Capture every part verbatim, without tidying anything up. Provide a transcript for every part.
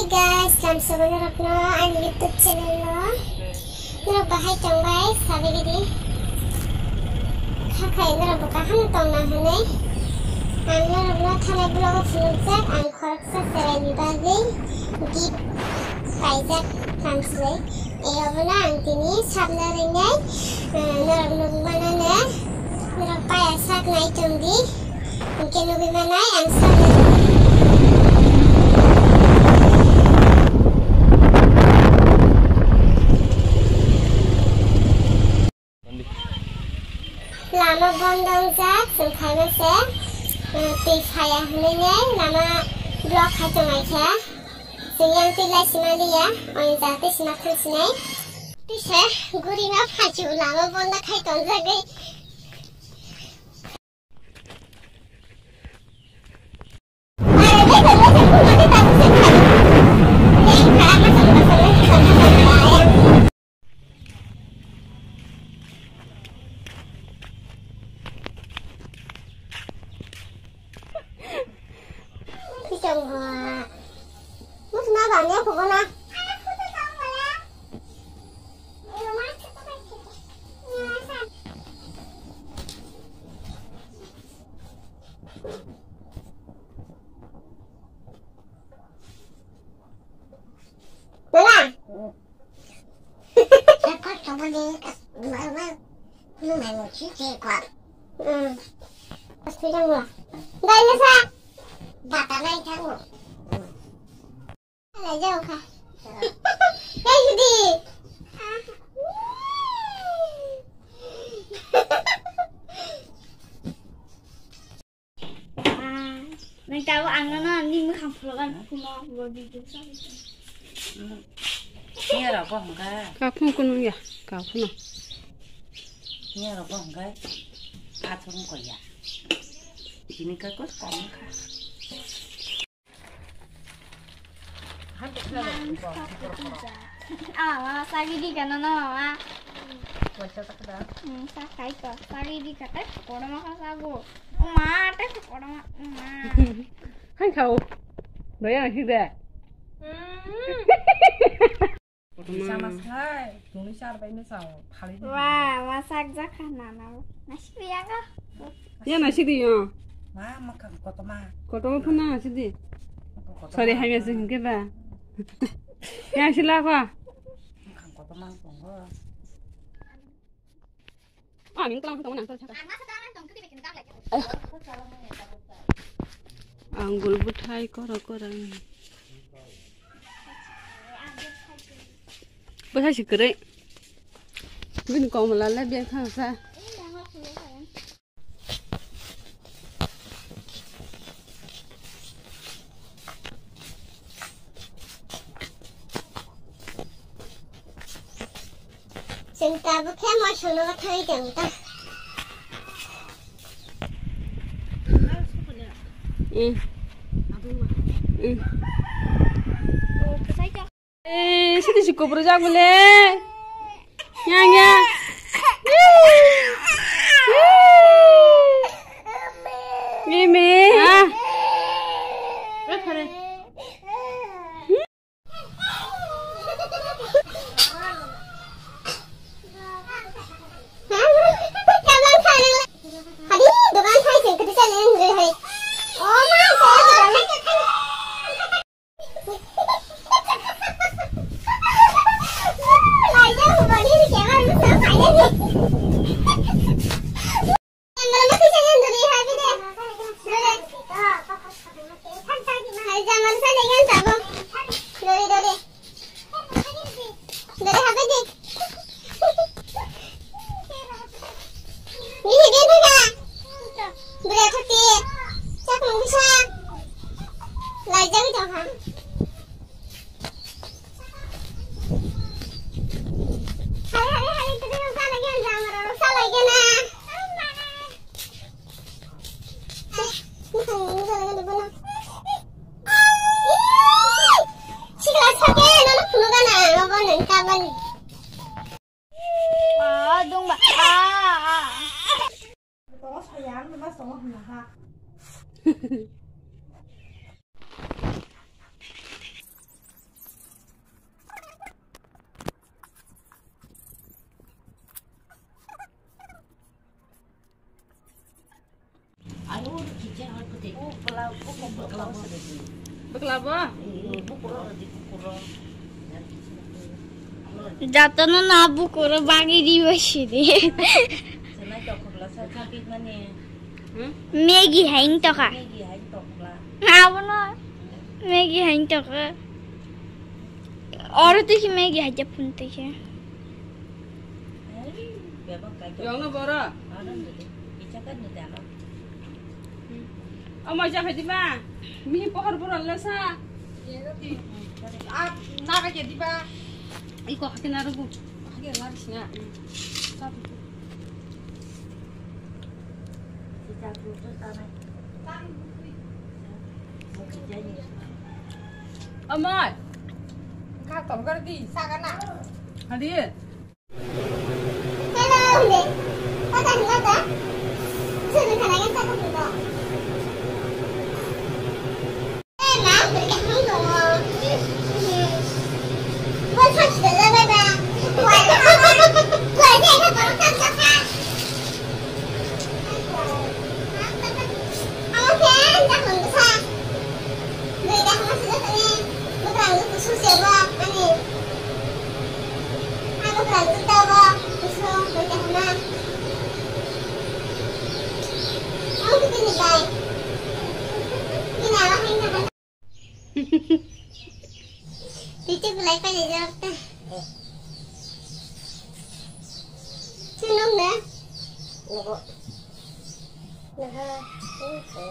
Guys, lamsogo norokno ani YouTube channel o. Norok bahai tong bai, sabi gidi. Kha khai norok bo kaham tong na hinwi. Ang norokno thanai vlog o phunukjak, ang khoroksa cheraini bagwi gift kaijak, thansle. E obono ang tini sabna ringnai, eh, norok nukmano ne, norok paya sak nai tong di. Hingke nugwi manai ang sabo. Lama bondo wngjak, chwng khaima se, eh, twi phaiya hwnwi nai lama block khai tongnai kha. Chwng yang twi lai sima liya, oin jate sima thang sinai. Twi se guri ma phaichu lama bondo khai tongjagwi. Nana. Khe kok tongmani, mama, nung nai mo chi che kwa. Hmm. Hospital mo. Dai le sa. Bata nai thango. Lai jao kha. Dai judi. Nang tabo ang no ni mwkhang phulok an kuno bo video sa. Ni aro ko hongka. Ka phung kunu ya, ka phung. Ni aro ko hongka. Athung ko ya. Ini ka ko ka hongka. Ah, mama sagi di kana na mama. Wacha tak da. Hmm, sa kai to. Sagi di kata kono maka sago. Uma, te kono ma, uma. Hai khao. Doya na sida. Hmm. Sama sai, tuni sar bai ne sao, phali di. Wah, masak jakha nana. Nasi biya ga. Ya nasi di ya. Ma, makan kotoma. Kotoma phana nasi di. Kotoma. Sorry, hai ya sing ke ba. Ya sila kha. Makan kotoma tongo. Ang tong tong nang tong. Anggul bwthai kora kora. Bwthai si kwrwi. Bini komla le bek thang sa. Chwng tabuk khe moisono thangwi tong ta. Eh. Eh. Eh, sini si kubur jak bole. Yang ya. Mimi. Ah. Bwkla bo? Jotono na bukuro bagwi riba sidi. Maggie hai wng tokha. Abono Maggie hai wng tokha. Oro twi khe Maggie hai ja phun twi khe. Yongno boro. Omo ja phai diba. Mihi pohor boro lesa. A naga je diba. Iko hakhe narugo. Hakhe narisina. Amai. Ka tom kar di, sa ka na. Hadi. Hello, hindi. Pata hindi ka? Sino ka na yung sa ka dito? Titi belai pai jawab ta. Tunung na. Nako. Nako.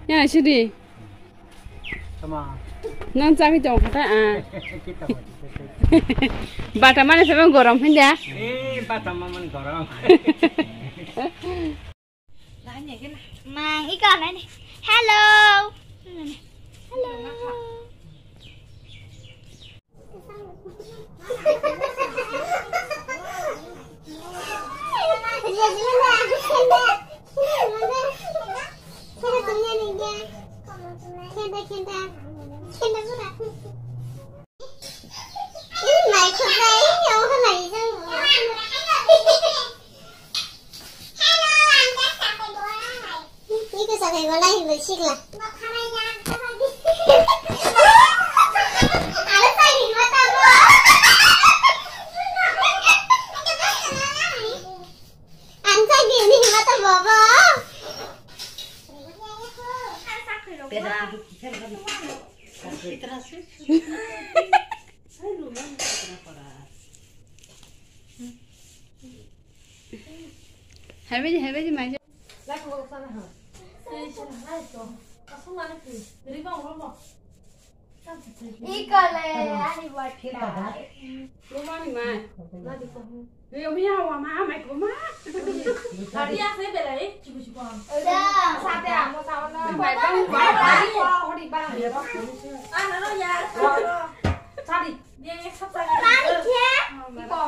Ya, sidi. Tama. Nang chakhi tong kha ta, ah. Kita mo. Bata mane sabo gorom hinda. Eh, bata mamani gorom. Mang ika nani. Hello. Hello. Iko sakai balai bai sikla. Ang sai bini hima ta bobo. Habedi, habedi, mai. Ikale, ani buat kita. Rumah ni, mai. Yo, mi hawa ma, mai ko ma. Tadi ase belai, chibu chibu. Sate amo sawana. Mai bang, mai bang. Hori bang. Ah, nano ya. Tadi. Dia yang sab tadi. Tadi dia. Iko.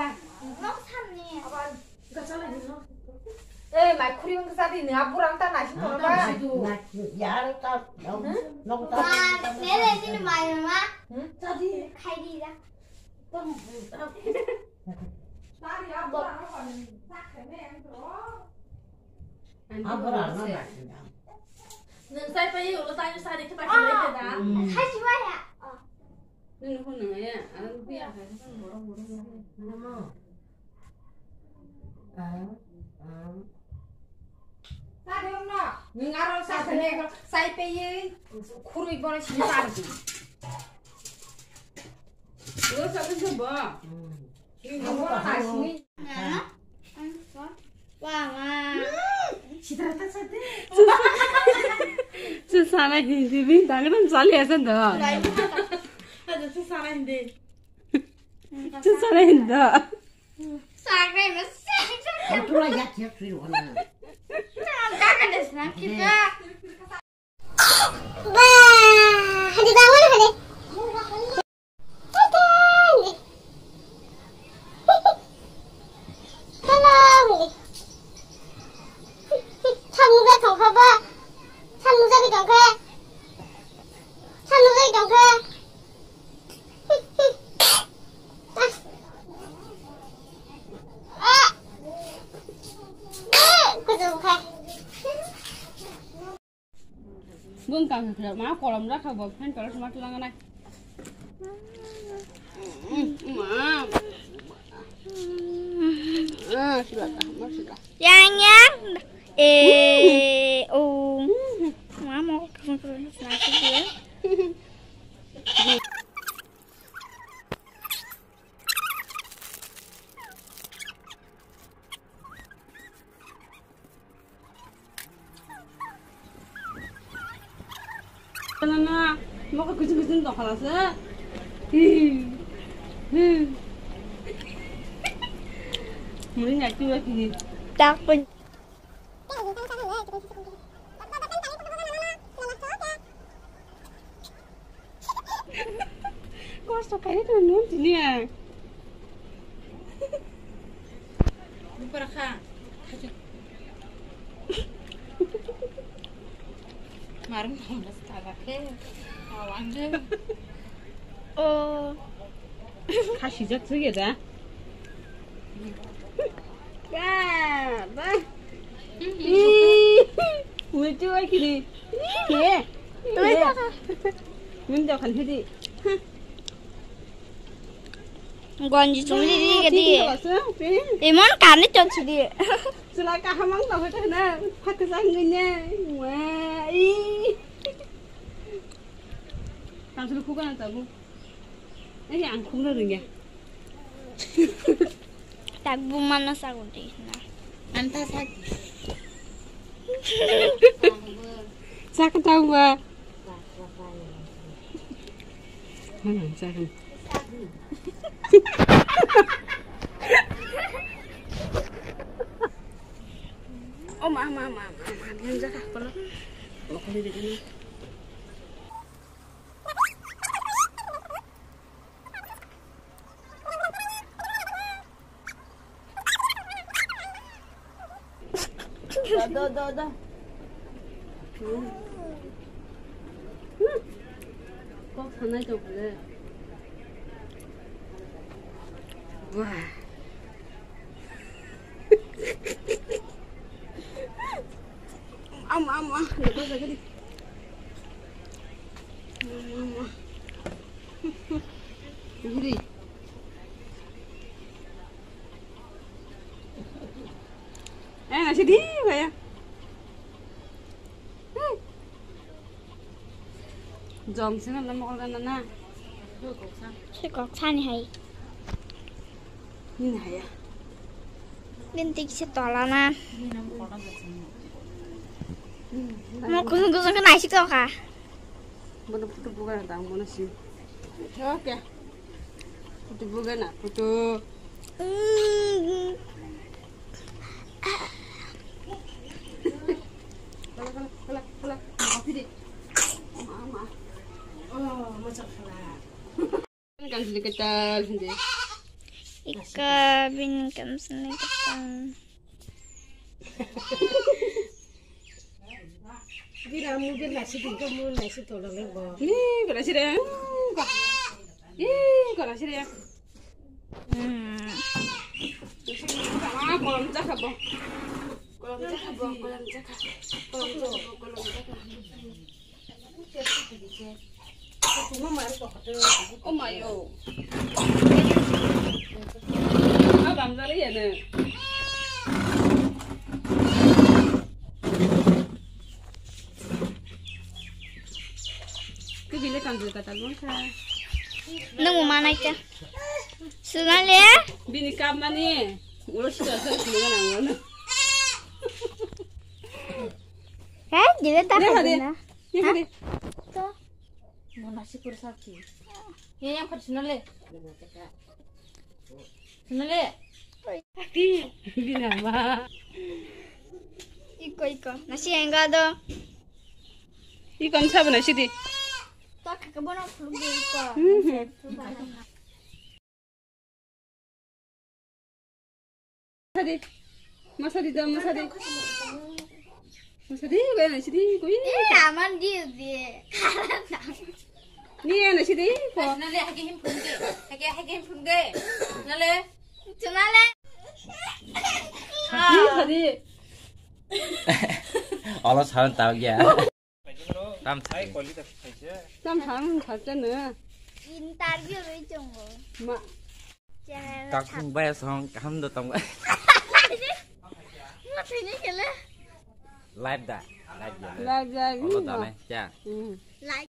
Nok samni. Eh, mai khuri wng sadi ni aburang ta nasi toro ba. Yar ta. Nok ta. Ma, mere sini mai ma. Sadi khai di da. Aburang na nasi. Nang sai pa yi ulo ta yi sadi kita kiri da. Sai si waya. Nini hwn nang ya, ang biya hai, kan borok borok ya. Namo. Ah, ah. Sadi hwn no. Ning aro sa sene ko, sai pe ye, khurui boro sini sadi. Lo sa tu se ba. Hmm. Chusana hindi bin tangan sali asan do. Chusana hindi. Ba, hadi bangun hadi. Tolong ni. Samung ja tongkha ba. Samung ja tongkha. Ma kolom rakha bo, fan tolo suma tulang nai. Ma. Ah, sila, ma sila. Yang, yang. Eh, oh. Mama, kamu terus nasi dia. Mokol kuching kuching tongkha se. Muni nyaki ba kini. Tak pun. Kosto khaina tong nung tini ang. Bupara kha. Marung nang das kala khe. Awang de. Oh. Kha sijak sui ya da. Ba, ba. Ih, mutu ai kiri. Ih, ye. Ye. Min da kan hidi. Gonji chumli di gadi. Emon kani chon chidi. Sula ka hamang ta hota na. Phak jang ganya. Wa, ih. Tang sulu khuka na tabu. Ai, ang khumna rwngya. Tak bumana sagudi na. Anta sag. Sak tau ba. Mana sak. Oh, ma, ma, ma, ma, ma, yang jaga pala. Oh, kali di kana. Da, da, da, da. Kok sanai tong khe. Wah. Ama, ama, jaga, jaga di. Ama, ama. Giri. Eh, nasi di, kaya. Jom sini lam mokol kan na. Si kok sani hai. Ini hai ya. Bintik si tola na. Mau kusung kusung kena isi kok ha. Mana putu bukan datang mana sih? Oke. Putu bukan nak putu. Kala, kala, kala, kala. Maaf, Dek. Maaf, maaf. Oh, macam kala. Kan sini ketal, sini. Ika bin kan sini ketal. Bira mungkin nasi tinggal mau nasi tolong lagi, Bo. Ih, kena sih deh. Ih, kena sih deh. Hmm. Ah, kolom jakha bo. Kolom jakha bo, kolom jakha. Kolom jakha bo, kolom jakha. Oh my, oh. Ah, bang jali ya ne. Kebile kanjil kata gongkha. Nung mana kya? Sunale? Bini kap mani. Ulo sida sa sida nang wana. Eh, dia tak ada. Ni hadi. To. Mana si kursa ki? Ye yang khat sunale. Nale. Bina ma. Iko, iko. Nasi enggak do. Iko nsa bana sidi. Tak ke bono fuluk de iko. Masadi. Masadi jam masadi. Masadi, gue nasi di, gue. Eh, aman di, di. Ni ya nasi di, ko. Nale, hake him phun ke. Hake, hake him phun ke. Nale. Nale. Di, tadi. Allah saran tahu ya. Tam sa. Tam sa ang sa chano. Interview rwi chongo. Ma. Channel Kak sung baya song kaham do tong. Ma thini kele. Live da. Live ya. Live ya. Olo da ne cha. Hmm. Live.